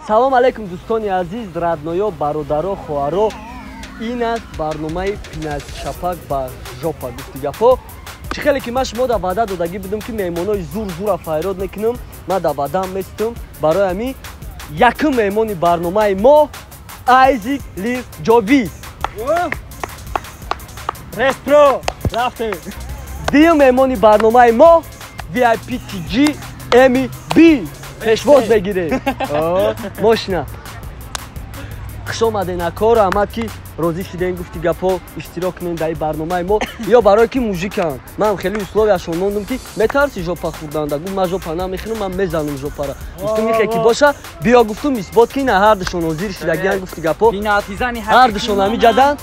Салом алейкум дӯстони азиз, родноё, бародаро, хоҳаро. Ин аст барномаи пенальти шапак ба жопа гуфти гапо. Чӣ хеле ки ман шумо дар ваъда додагӣ будам ки меҳмонои зур зура файрод мекунам, ман дар ваъдаам местам. Барои ҳамин якум меҳмони барномаи мо Айзик Лил Ҷовид. Респро рафтем. Дуюм меҳмони барномаи мо VIP TG MEB. Пешвоз мегирем. Мошина. Хуш омаден акор, раҳмат ки розӣ шудем гуфти гапо иштирок кунем дар ин барномаи мо. Ё барое ки мужиканд. Ман хеле условияшон мондум ки метарси жопа хӯрданда. Гуфт ман жопа намехӯрам, ман мезанам жопара. Гуфтум ихе ки боша, биё гуфтум исбот ки на ҳардушон ҳозир шудагиян гуфти гапо. Ҳардушон ҳами ҷадан.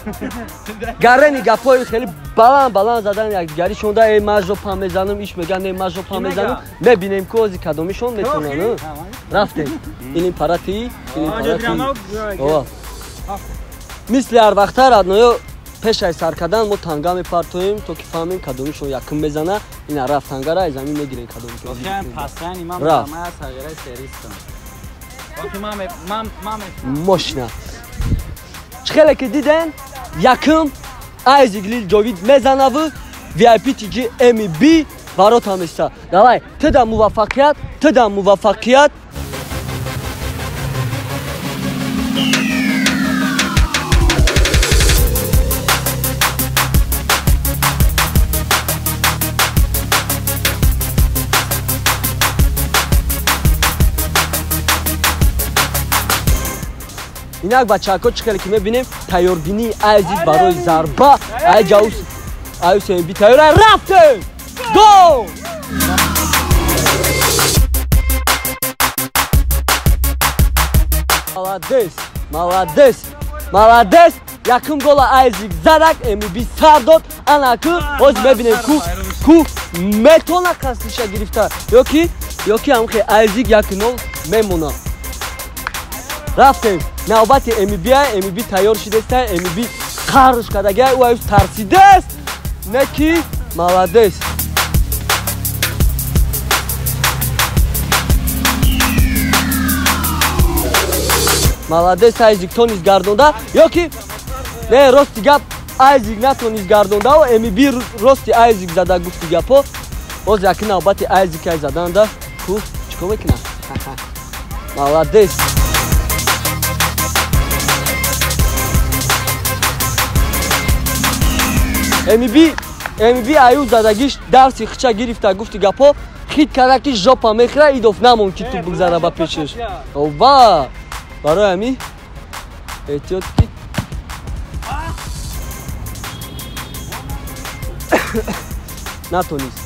Гарени гапои хеле баланд баланд задан якдигаришонда э ман жопа мезанам, иш меган э ман жопа мезанам. Мебинем ки ози кадомишон метавонанд. Рафтем. Иним парати, иним парати. Ова. Мисли ҳар вақта родноё пешаи сар кардан мо танга мепартоем то ки фаҳмем кадомишон якум мезана. Ина рафт тангара аз замин мегирем кадомишон. Мошина. Чӣ хеле ки диден, якум Айзик Лил Ҷовид мезанаву VIP TG MEB ворота места. Давай, ту да муваффақият, ту да муваффақият. Инак бачаҳако чӣ хеле ки мебинем тайёрбинии Айзик барои зарба. Ай ҷаус аюс МБ тайёра рафтем. Гол! Молодец, молодец, молодец. Якум гола Айзик задак, МБ сар дод. Ана ку ҳоз мебинем ку метона қасдиша гирифта ёки ҳамхе Айзик 1-0 мемона. Рафтем. Навбати МБ, МБ тайёр шудеста, МБ қарш кардагия, ӯ аюс тарсидест. Не ки молодец. Молодец Айзик тониз гардонда, ёки не рости гап Айзик натониз гардонда, МБ рости Айзик зада гуфти гапо. Боз яки навбати Айзик ай заданда. Ку чикор мекунад? Молодец. МБ аю задагиш дарси хича гирифта гуфти гапо, хит карда ки жопа мехӯра, идоф намон ки ту бигзара ба пешаш. Ова! Барои ҳамин эҳтиёт ки натонист.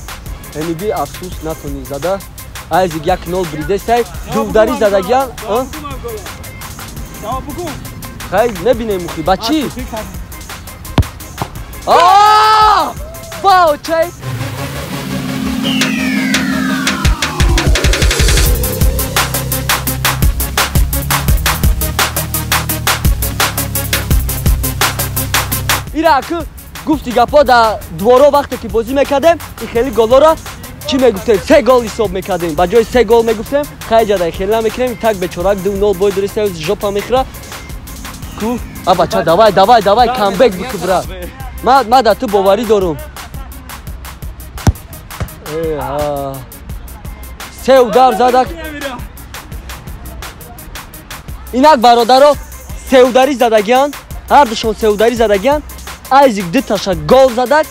МБ афсӯс натонист зада. Айзик 1-0 бридестай, дударӣ задагиян. Хай мебинем мухи, ба чӣ? Вау, чай! Ира ку гуфти гапо дар дворо вақте ки бозӣ мекардем, ин хеле голора чӣ мегуфтем? Се гол ҳисоб мекардем. Ба ҷои се гол мегуфтем, хай ҷадай хеле намекунем, так бечорак 2-0 бой дуриста жопа мехӯра. Ку, а бача, давай, давай, давай, камбэк бикун, брат. Ма дар ту боварӣ дорум. Се удар задак. Инак бародаро сеударӣ задагиян, ҳардушон сеударӣ задагиян. Айзик дуташа гол задак,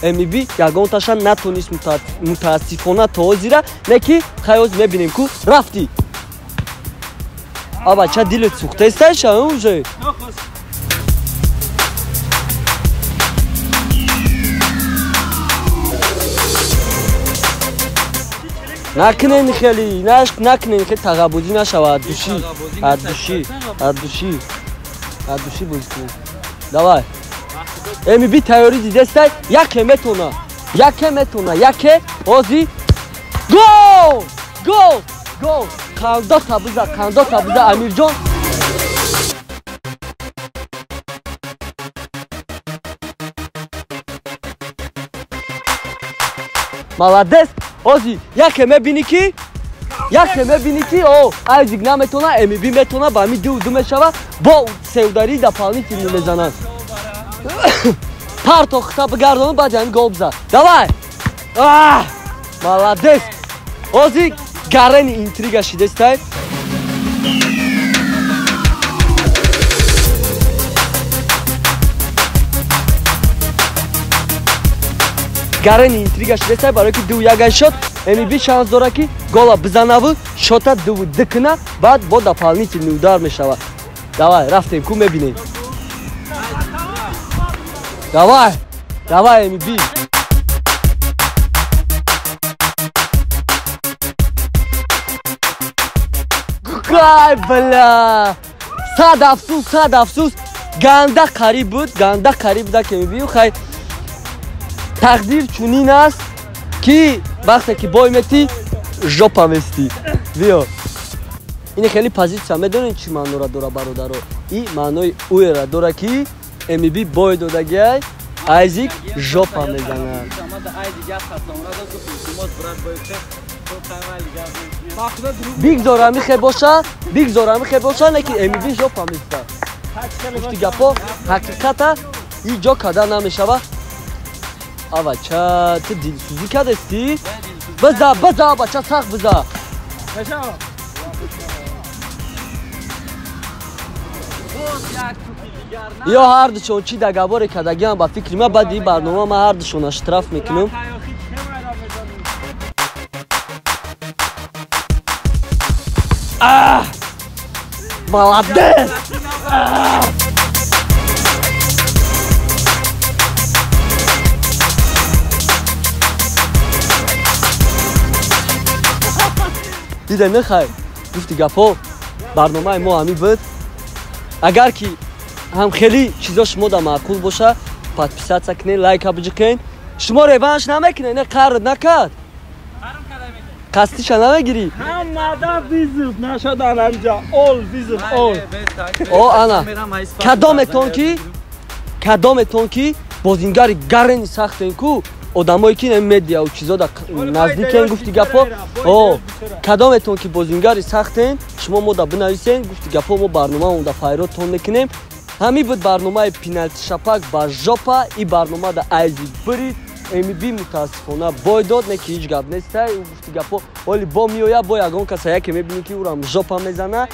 МБ ягонташа натонист мутаассифона то ҳозира. Не ки хай ҳоз мебинем ку рафтӣ. А бача дилет сӯхтаисташа уже. Накунен хеле, накунен хеле тағабозӣ нашава, аз души, аз души, аз души, аз души бозӣ кунем. Давай. МБ тайёрӣ дидестай, яке метона, яке метона, яке ҳози гол! Гол! Гол! Қандота биза, қандота биза Амирҷон. Молодец. Ози яке мебинӣ ки Яке мебинӣ ки о Айзик наметона, МБ метона, ба ҳамин 2-2 мешава, бо сеудари дополнительный мезананд. Парто хита бигардону, баъд ҳамин гол бизан. Давай! Молодец! Ҳозир гарени интрига шидестай. Гарени интрига шидестай, барои ки 2-1 шот, МБ шанс дора ки гола бизанаву шота 2-2 куна, баъд бо дополнительный удар мешава. Давай, рафтем, ку мебинем. Давай, давай, МБ. Ай, бля! Сад афсус, сад афсус. Ганда қариб буд, ганда қариб буда ки МБ. Хай, тақдир чунин аст ки вақте ки бой метӣ, жопа местӣ. Биё. Ин хеле позитсия, медонед чӣ маънора дора, бародаро? И маънои уера дора ки МБ бой додагиай, Айзик жопа мезанад. Бигзор ҳамихе боша, бигзор ҳамихе боша, не ки МБ жопа мезанад. Гуфти гапо ҳақиқата и ҷо када намешава. Авача, ту дилсӯзӣ кардастӣ? Биза, биза, бача, сахт биза. Ё ҳардушон чӣ дагаборе кардагиам, ба фикри ман баъди ин барнома ман ҳардушона штраф мекунам. Молодец! Дида нахай, гуфти гапо, барномаи мо ҳамин буд. Агар ки ҳам хеле чизо шумо да маъқул боша, подписаться кунед, лайка биҷиқен. Шумо реванш намекунед, не қарр накард. Қасдиша намегирӣ? Ҳамада визит нашадан ҳамҷа, ол визит ол. О, ана, кадометон ки бозингари гарени сахтен ку, одамое ки медиа чизо да наздикен, гуфти гапо, о, кадометон ки бозингари сахтен, шумо мо да бинависен, гуфти гапо мо барномаамон да файродтон мекунем. Ҳамин буд барномаи пеналти шапак ба жопа. И барнома да Айзик бирид, МБ мутаассифона бой дод, не ки ҳеҷ гап нестай. Ӯ гуфти гапо оли бо меоя, бо ягон каса яке мебинӣ ки ӯрам жопа мезана.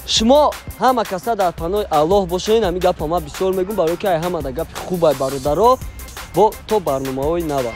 Шумо ҳама каса дар паноҳи Аллоҳ бошед. Ҳамин гапа ман бисёр мегӯм, барои ки ай ҳама да гапи хубай, бародаро. Бо то барномаҳои нава.